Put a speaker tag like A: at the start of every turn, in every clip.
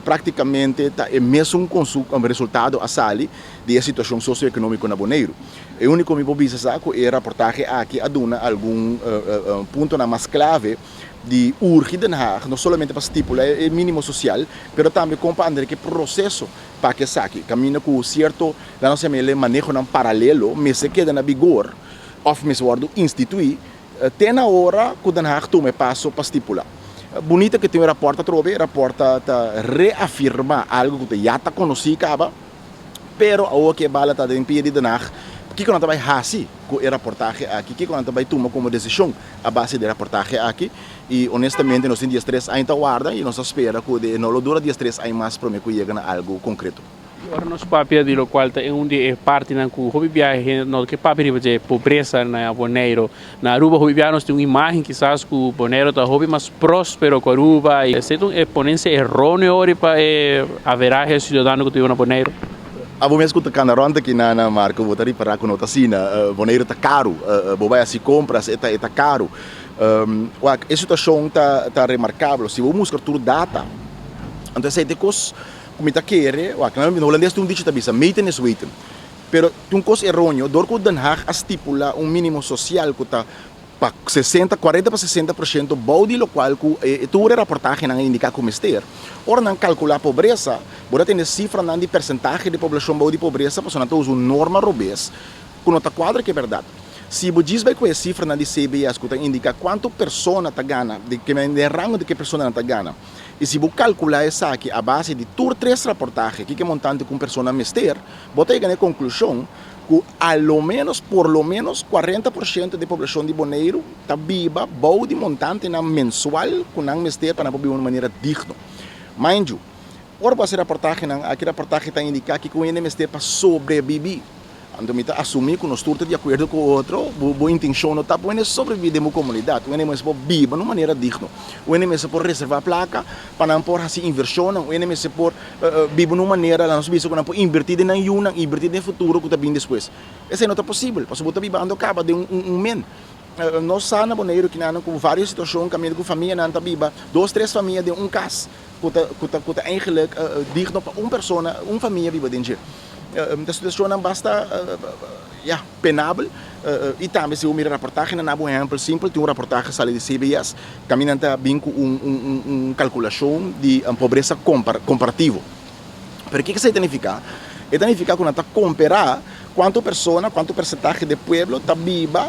A: Práktikamente ta e mesun resultado a sali di e situashon sosioekonómiko na Boneiru. E úniko mi por bisa sa ku e raportahe aki a duna algun puntonan mas klave di urgi Den Haag no solamente pa stipula e mínimo sosial, pero tambe kon pa andré ku e proseso pa ku esaki. Kaminda ku sierto, laat nos yama el e manehonan paralelo mester keda na bigor òf mester wòrdu instituí Te na ora ku Den Haag tuma e paso pa stipulá. Bunita ku tin un rapòrt atrobe, e rapòrt ta ta reafirmá algu ku ta ya ta konosí kaba, pero awor ku e bala ta den pia di Den Haag, kiko nan ta bai hasi ku e raportahe aki, kiko nan ta bai tuma komo desishon a base di e raportahe aki? I honestamente nos tin diestres aña ta warda i nos ta spera ku no lo dura diestres aña mas promé ku yega na algu konkreto.
B: I ora nos papia di lokual ta e un di e partinan ku hopi biaha hende no ke papia riba dje, pobresa na Boneiru. Na Aruba hopi biaha nos tin un imagen kisas ku Boneiru ta hopi mas prospero ku Aruba i esei ta un ponensia eroneo riba e averahe siudadano ku ta biba na Boneiru.
A: Abo mes ku ta kanda rònt aki na Marco bo ta ripará ku no ta asina. Boneiru ta karu. Bo bai hasi kompras e ta karu. Wak, e situashon ta remarkabel. Si bo buska tur data, anto esei ta e kos. Ku mi ta kere, wak, na holandes tin un dicho ta bisa, meten is weten. Pero tin un kos eroneo, dor ku Den Haag a stipula un minimo sosial ku ta pa sesenta, kuarenta pa 60% bou di lokual ku e tur e raportahenan a indiká ku mester. Ora nan kalkulá pobresa, bo ta tende sifranan di persentahe di poblashon bou di pobresa pasobra nan ta usa un norma robes ku no ta kuadra ku e bèrdat. Si bo djis bai ku e sifranan di CBS ku ta indiká kuantu persona ta gana, den rango di ke personanan ta gana, I si bo kalkulá esaki a base di tur tres raportahe kiko e montante ku un persona mester, bo ta yega na e konklushon ku a lo ménos, por lo ménos, 40% di e poblashon di Boneiru ta biba bou di montantenan mensual ku nan mester pa nan por biba un manera digno. Mind you, ora bo hasi raportahenan aki, raportahe ta indiká kiko un hende mester pa sobrebibí. Anto mi ta asumí ku nos tur ta di akuerdo ku otro, bo bo intenshon no ta pa un hende sobreviví den bo komunidat, un hende mester por biba na un manera digno, un hende mester por reservá plaka pa nan por hasi invershonnan, un hende mester por biba na un manera laga nos bisa ku nan por invertí den nan yunan, invertí den e futuro ku ta bin despues. Esei no ta posibel pasobra bo ta bibando kaba den un men. Nos sa na Boneiru kinanan ku vários situashon kaminda ku famianan ta biba dos tres famia den un kas ku ta ku ta ku ta eigenlik digno pa un persona, un famia biba den dje. Ta situashonnan basta ya penabel i tambe si bo mira raportahenan na bo ehèmpel simpel tin un raportahe sali di CBS kaminda nan ta bin ku un un kalkulashon di pobresa komparativo. Pero kiko esei ta nifiká? E ta nifiká ku nan ta kompará kuantu persona, kuantu persentahe di pueblo ta biba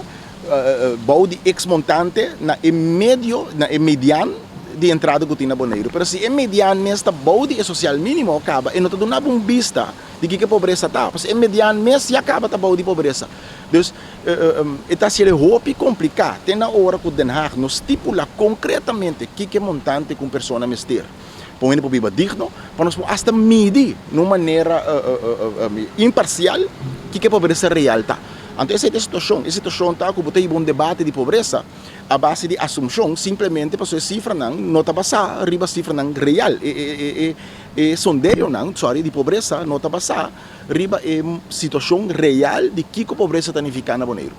A: bou di eks montante na e medio, na e median di entrada ku tin na Boneiru. Pero si e median mes ta bou di e sosial mínimo kaba e no ta duna bo un bista di kiko e pobresa ta. Pasobra e median mes ya kaba ta bou di pobresa. Dus e ta hasiel hopi kompliká te na ora ku Den Haag no stipula konkretamente kiko e montante ku un persona mester pa un hende por biba digno, pa nos por asta midi na un manera imparsial kiko e pobresa real ta. Anto esei ta e situashon. E situashon ta ku bo ta hiba un debate di pobresa a base di asumshon simplemente pasobra e sifranan no ta basá riba sifranan real. E e sondeonan, sorry, di pobresa no ta basá riba e situashon real di kiko pobresa ta nifiká na Boneiru.